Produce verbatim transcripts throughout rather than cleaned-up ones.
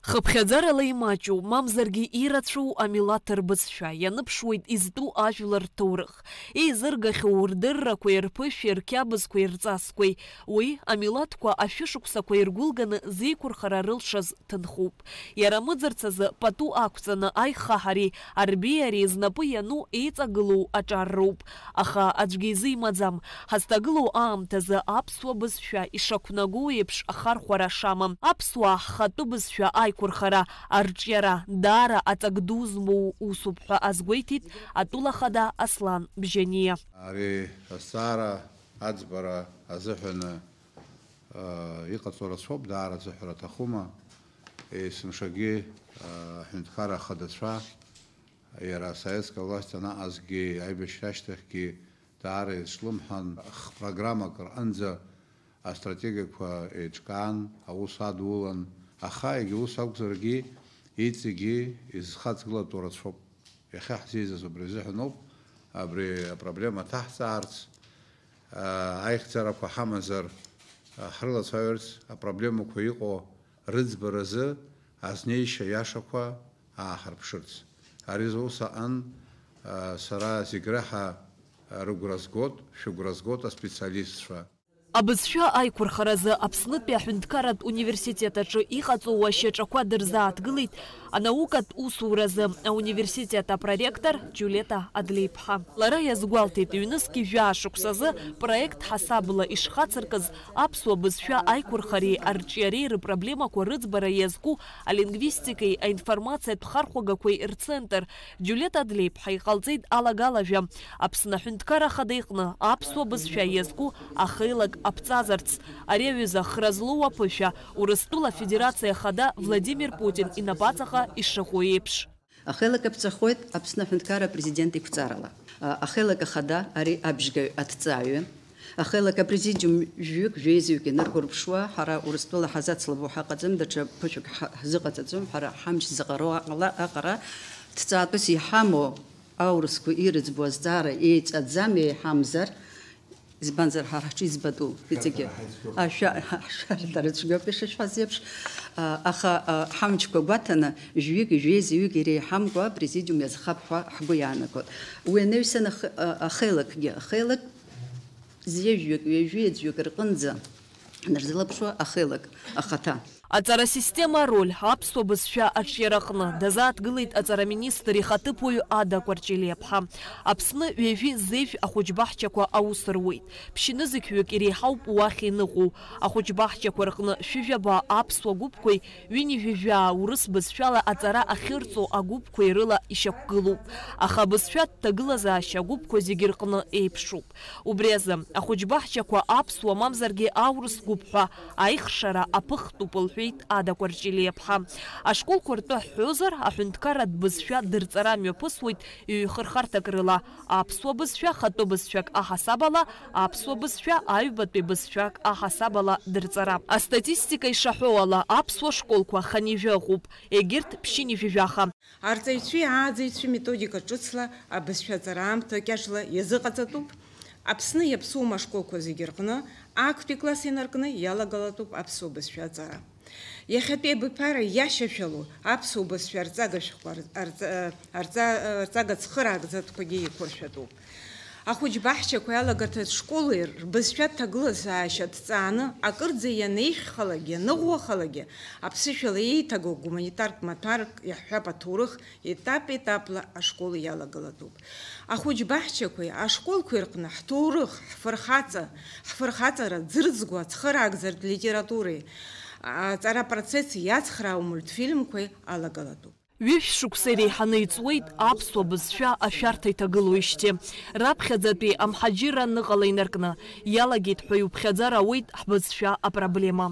Хыԥхьаӡарала имаҷу, мамзаргьы ирацәоу амилаҭ рбызшәа ианыԥшуеит изтәу ажәлар рҭоурых, еизыргахьоу рдыррақәеи рԥышәеи рқьабзқәеи рҵасқәеи. Уи, амилаҭқәа ашәышықәсақәа иргәылганы зеиқәырхара рылшаз ҭынхуп. Иара амыӡырц азы пату ақәҵаны аихаҳареи арбеиареи знапы иану еиҵагылоу аҿар роуп. Аха аӡәгьы изы имаӡам. Ҳазҭагылоу аамҭазы аԥсуа бызшәа ишақәнаго еиԥш ахархәара шамам, аԥсуаа ҳхатәы бызшәа аиқәырхара, арҿиара даара аҵак ду змоу усуп ҳәа азгәеиҭеит атәыла хада Аслан Бжьаниа. Ари азҵаара аӡбара азыҳәаны, э, иҟаҵо рацәоуп, даара азыҳәара аҭахума? Есымшагьы, э, аҳәынҭқарра ахадацәа, иара асоветская власть анаҟазгьы, аибашьра ашьҭахьгьы даара изҿлымҳан, х-, программак рҟынӡа астратегиақәа еиҿкаан, аус адулан, аха егьа ус акәзаргьы, иҵегьы изхаҵгылатәу рацәоуп. Иахьа ҳзеизаз убри азыҳәаноуп, абри апроблема ҭаҳҵаарц, аа, аихьӡарақәа ҳамазар, аа, ҳрылацәажәарц, апроблемақәа иҟоу рыӡбаразы азнеишьа иашақәа ааҳарԥшырц. Ари зус аҟан, аа, сара зегь раҳа, аа, рыгәра згот, шәыгәра згот аспециалистцәа. Абызшәа аиқәырхаразы Аԥснытәи аҳәынҭқарратә университет аҿы иҟаҵоу ашьаҿақәа дырзааҭгылеит анаукатә усуразы ауниверситет апроректор Џьулиета Адлеиԥҳа. Лара иазгәалҭеит, ҩнызқьи жәаа шықәсазы проект ҳасабла ишхацыркыз аԥсуа бызшәа аиқәырхареи арҿиареи рыпроблемақәа рыӡбара иазку алингвистикеи аинформациатә хархәагақәеи рцентр. Џьулиета Адлеиԥҳа иҟалҵеит алагалажәа Аԥсны Аҳәынҭқарра Ахада иҟны аԥсуа бызшәа иазку ахеилак аԥҵазарц. Ари аҩыза хра злоу аԥышәа Урыстәыла Афедерациа Ахада Владимир Путин инапаҵаҟа ишыҟоу еиԥш. Ахеилак аԥҵахоит Аԥсны Аҳәынҭқарра Апрезидент иқәҵарала. А, ахеилак ахада ари абжьгаҩ аҭҵааҩы. Ахеилак апрезидиум жәҩык, жәеизаҩык инаргәырԥшуа, ҳара Урыстәыла ҳазацлабуа ҳаҟаӡам, даҽа ԥышәак ҳа-, ҳзыҟаҵаӡом, ҳара ҳамч заҟароу аҟала-, аҟара ҭҵаатәыс иҳамоу аурысқәа ирыӡбо азҵаара еиҵаӡам, еиҳамзар, избанзар, ҳара ҳҿы иӡбатәу иҵегьы. Ашәа, ашәарҭара цәгьоуп ишышәҳәаз еиԥш, а, аха, а, ҳамчқәа гәаҭаны, жәҩык, жәеизаҩык иреиҳамкәа апрезидиум иазхап ҳәа ҳгәы иаанагоит. Уи анаҩсан ах-, а, ахеилакгьы, ахеилак зҩыжәҩык, ҩажәи ӡәҩык рҟынӡа нарзылаԥшуа ахеилак ахаҭа. Аҵара система ароль аԥсуа бызшәа аҿиараҟны дазааҭгылеит аҵара министр ихаҭыԥуаҩ Ада Кәарҷелиаԥҳа. Аԥсны ҩажәи зежә ахәыҷбаҳчақәа аус руеит. Ԥшьнызқьҩык иреиҳауп уахь иныҟәоу. Ахәыҷбаҳчақәа рҟны шәыжәаба аԥсуа гәыԥқәеи ҩынҩажәижәаа урыс бызшәала аҵара ахьырҵо агәыԥқәеи рыла ишьақәгылоуп. Аха абызшәа ҭагылазаашьа агәыԥқәа зегьы рҟны еиԥшуп. Убри азы, ахәыҷбаҳчақәа аԥсуа мамзаргьы аурыс гәыԥ ҳәа аихшара аԥыхтәуп, лҳәеит Ада Кәарҷелиаԥҳа. Ашколқәа ртәы ҳҳәозар, аҳәынҭқарратә бызшәа дырҵара мҩаԥысуеит ҩ-, хырхарҭак рыла, аԥсуа бызшәа хатәы бызшәак аҳасабала, аԥсуа бызшәа аҩбатәи бызшәак аҳасабала дырҵара. Астатистика ишаҳәо ала, аԥсуа школқәа ханижәы ыҟоуп, егьырҭ ԥшьынижәижәаха. Арҵаҩцәеи ааӡаҩцәеи методика ҿыцла абызшәа аҵара аамҭа кьаҿла иазыҟаҵатәуп. Аԥсны иаԥсуам ашколқәа зегьы рҟны актәи класс инаркны иалагалатәуп аԥсуа бызшәа аҵара. Иахьатәи абиԥара иашьашәалоу аԥсуа бызшәа арҵага шәҟәқәа ар-, арҵа-, арҵа-, арҵага цхыраагӡатәқәагьы еиқәыршәатәуп. Ахәыҷбаҳчақәеи алагарҭатә школи рбызшәа ҭагылазаашьа ҭҵааны, акырӡа ианеиӷьхалак, ианыӷәӷәахалакгьы, аԥсышәала еиҭагоу гуманитартә маҭәарк иаҳҳәап аҭоурых, етап-етапла ашкол иалагалатәуп. Ахәыҷбаҳчақәеи ашколқәеи рҟны ҳҭоурых, ҳфырхаҵа, ҳфырхаҵара ӡырӡгәа ацхыраагӡартә литературеи, аҵара процесс иацхраау мультфильмқәеи алагалатәуп. Ҩышә шықәса иреиҳаны иҵуеит аԥсуа бызшәа ашәарҭа иҭагылоижьҭеи. Раԥхьаӡатәи амҳаџьырра аныҟала инаркны иалагеит ҳәа иуԥхьаӡар ауеит ҳбызшәа апроблема.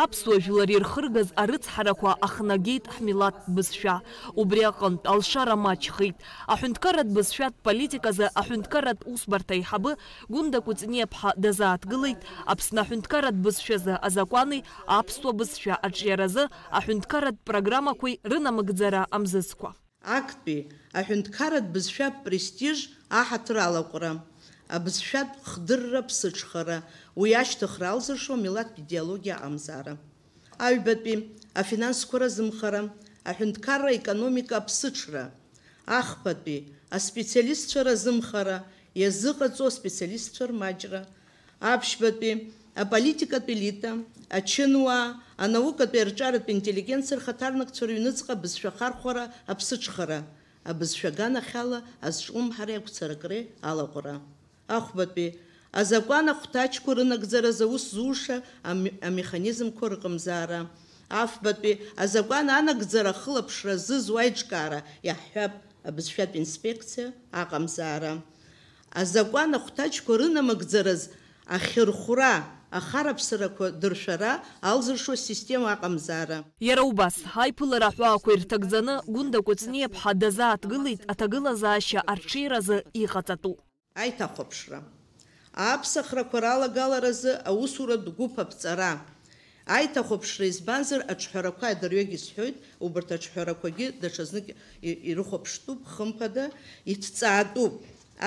Аԥсуа жәлар ирхыргаз арыцҳарақәа ахнагеит ҳмилаҭтә бызшәа. Убри аҟынтә алшара маҷхеит. Аҳәынҭқарратә бызшәатә политиказы аҳәынҭқарратә усбарҭа аиҳабы Гәында Кәыҵниаԥҳа дазааҭгылеит Аԥсны аҳәынҭқарратә бызшәазы азакәани аԥсуа бызшәа аҿиаразы аҳәынҭқарратә программақәеи рынамыгӡара амзызқәа. Актәи аҳәынҭқарратә бызшәа престиж аҳаҭыр алаҟәра, абызшәатә хдырра ԥсыҽхара, уи ашьҭыхра алзыршо милаҭтә идеологиа амзаара. Аҩбатәи, афинансқәа разымхара, аҳәынҭқарра аекономика аԥсыҽра. Ахԥатәи, аспециалистцәа разымхара, иазыҟаҵо аспециалистцәа рмаҷра. Аԥшьбатәи, аполитикатә елита, ачынуаа, анаукатәи арҿиаратә интеллигенциа рхаҭарнакцәа рыҩныҵҟа абызшәа ахархәара аԥсыҽхара, абызшәа аганахьала азҿлымҳареи ақәцаракреи алаҟәра. Ахәбатәи, азакәан ахәҭаҷқәа рынагӡаразы аус зуша ами-, амеханизмқәа рыҟамзаара. Афбатәи, азакәан анагӡара ахылаԥшра зызуа аиҿкаара, иаҳҳәап, абызшәатә инспекциа аҟамзаара. Азакәан ахәҭаҷқәа рынамыгӡараз ахьырхәра, ахараԥсарақәа дыршәара алзыршо асистема аҟамзаара. Иара убас, аиԥылара аҳәаақәа ирҭагӡаны Гәында Кәыҵниаԥҳа дазааҭгылеит аҭагылазаашьа арҽеиразы иҟаҵатәу. Аиҭахәаԥшра. Аԥсахрақәа ралагаларазы аусуратә гәыԥ аԥҵара. Аиҭахәаԥшра, избанзар, аҿҳәарақәа адырҩегь исҳәоит, убарҭ аҿҳәарақәагьы даҽазнык и-, ирыхәаԥштәуп, хымԥада, иҭҵаатәуп.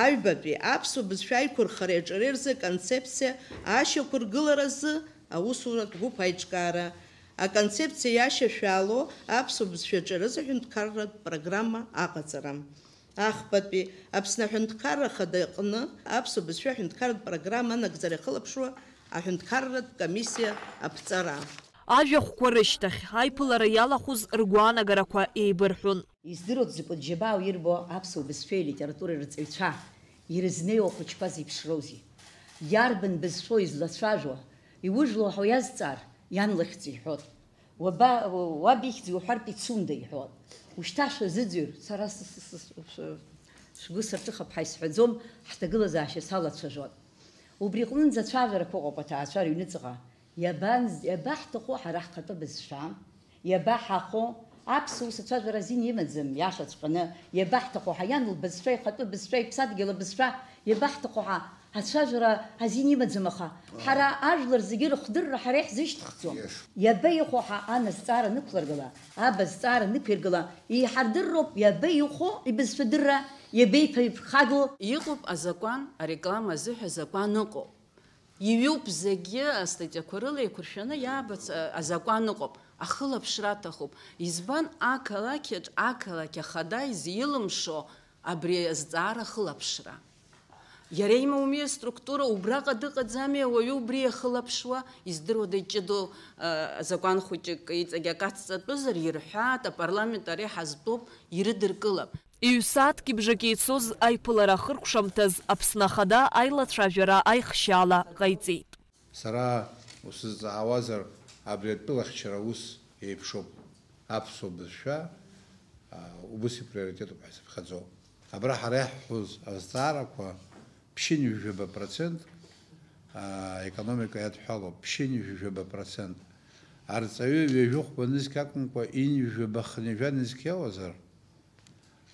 Аҩбатәи, аԥсуа бызшәа аиқәырхареи аҿареи рзы аконцепциа ашьақәыргыларазы аусуратә гәыԥ аиҿкаара. Аконцепциа иашьашәало аԥсуа бызшәа аҿаразы аҳәынҭқарратә программа аҟаҵара. Ахԥатәи, Аԥсны Аҳәынҭқарра Ахада аҟны аԥсуа бызшәа аҳәынҭқарратә программа анагӡара иахылаԥшуа аҳәынҭқарратә комиссиа аԥҵара. Ажәахәқәа рышьҭахь, аиԥылара иалахәыз ргәаанагарақәа еибырҳәон. Издыруа дзакәытә џьабаау ирбо аԥсуа бызшәеи алитературеи рҵаҩцәа, ирызнеиуа ахәыҷқәа зеиԥшроузеи? Иарбан бызшәоу излацәажәо? Иужәлоу ҳәа уиазҵаар, иан лыхьӡ иҳәот. Уаба-, уаб ихьӡ иуҳәартә Пицунда иҳәон. Ушьҭа шәазыӡырҩ, сара с-, с-, с-, шәы-, шәгәы сырҿыхап ҳәа исҳәаӡом, ҳҭагылазаашьа салацәажәон. Убри аҟнынӡа ацәажәарақәа ыҟоуп аҭаацәа рыҩныҵҟа. Иабанз-, иабаҳҭаху ҳара ҳхатәы бызшәа? Иабаҳахәо? Аԥсуа ус ацәажәара азин имаӡам, иашаҵәҟьаны. Иабаҳҭаху ҳәа иан лбызшәа, ихатәы бызшәа, иԥсадгьыл абызшәа, иабаҳҭаху ҳәа ацәажәара азин имаӡам, аха ҳара ажәлар зегьы рыхдырра ҳара иаҳзышьҭыхӡом. Иаша. Иаба ихәо ҳәа ан азҵаара нықәларгыла, аб азҵаара нықәиргыла, еиҳардырроуп иаба ихәо ибызшәадырра, иаба иԥа иԥырхагоу. Иҟоуп азакәан, ареклама азыҳәа азакәан ыҟоуп. Иҩуп зегьы астатиақәа рыла еиқәыршәаны иаабац, а, азакәан ыҟоуп, ахылаԥшра аҭахуп. Избан, ақалақьаҿ ақалақь ахада изилымшо абри азҵаара ахылаԥшра? Иара имоуми аструктура, убраҟа дыҟаӡами ауаҩы убри иахылаԥшуа? Издыруада, иҷыдоу, а, азакәан хәыҷык иҵегь акы ацҵатәызар, ирҳәаат, апарламент ари ҳазтәоуп, ирыдыркылап. Ҩ-сааҭки бжаки ицоз аиԥылара ахыркәшамҭаз Аԥсны Ахада аилацәажәара аихшьаала ҟаиҵеит. Сара усызҵаауазар, абри атәылахьчара аус еиԥшуп. Аԥсуа бызшәа, а, убыс иприоритетуп ҳәа исыԥхьаӡо. Абра ҳара иаҳҳәоз азҵаарақәа ԥшьынҩажәаба процент, а, аекономика иадҳәалоуп, ԥшьынҩажәаба процент. Арҵаҩы ҩажәи хәба нызқь акәымкәа, ҩынҩажәаба хынҩажәа нызқь иауазар,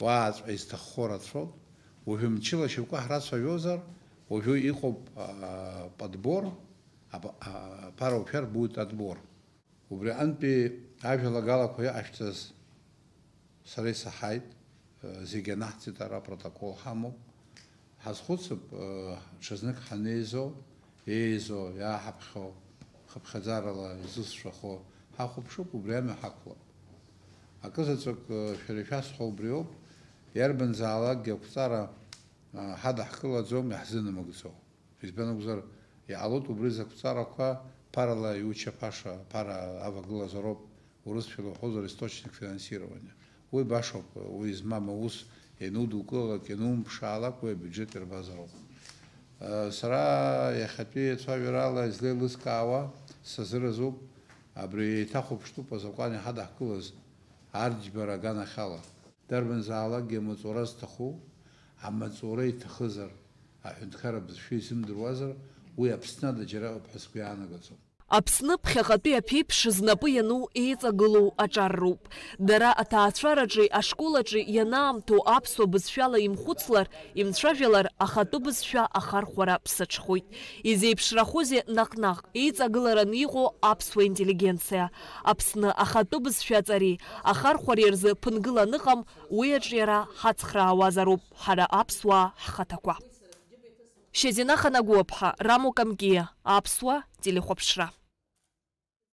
уааҵәҟьа изҭаххо рацәоуп. Уажәы мчыла шьоукы ҳрацәажәозар, уажәы иҟоуп, а, подбор, а, а, пара уфер будет отбор. Убри аҟынтәи ажәалагалақәа иҟашәҵаз сара исаҳаит, а, зегьы анаҳҵеит, ара апротокол ҳамоуп. Ҳазхәыцып, э, ҽазнык ҳанеизо, еизо, иааҳаԥхьо, хыԥхьаӡарала изылшәахо ҳахәаԥшып, убри амҩа ҳақәлап. Акызаҵәык, э, шәара ишәасҳәо убриоуп, иарбанзаалакгьы ақәҵара, э, ҳадаҳкылаӡом, иаҳзынамыгӡо. Избан акәзар, иҟалоит убри зықәҵарақәа ԥарала иучаԥаша, ԥара авагылазароуп. Урысшәала уҳәозар, источник финансирования. Уи башоуп, уи змам аус ианудукылалак, ианумԥшаалак, уи абиуџьет ирбазароуп. Сара иахьатәи ацәажәарала излеилыскаауа сазыразуп, абри еиҭахәаԥштәуп азакәан иҳадаҳкылаз арџьбара аганахьала. Дарбанзаалакгьы амаҵура зҭаху, амаҵура иҭахызар, аҳәынҭқарра бызшәа изымдыруазар, уи Аԥсны ада џьара ыҟоуп ҳәа сгәы иаанагаӡом. Аԥсны ԥхьаҟатәи аԥеиԥш знапы иану еиҵагылоу аҿар роуп. Дара аҭаацәараҿи ашколаҿи ианаамҭоу аԥсуа бызшәала имхәыцлар, имцәажәалар, ахатәы бызшәа ахархәара ԥсыҽхоит. Изеиԥшрахозеи наҟ-наҟ еиҵагылараны иҟоу аԥсуа интеллигенциа? Аԥсны ахатәы бызшәа аҵареи ахархәареи рзы ԥынгыла аныҟам, уи аҿиара ҳацхраауазароуп ҳара аԥсуаа ҳхаҭақәа. Шьазина Ханагәыаԥҳа, Рамо Камкиа, Аԥсуа телехәаԥшра.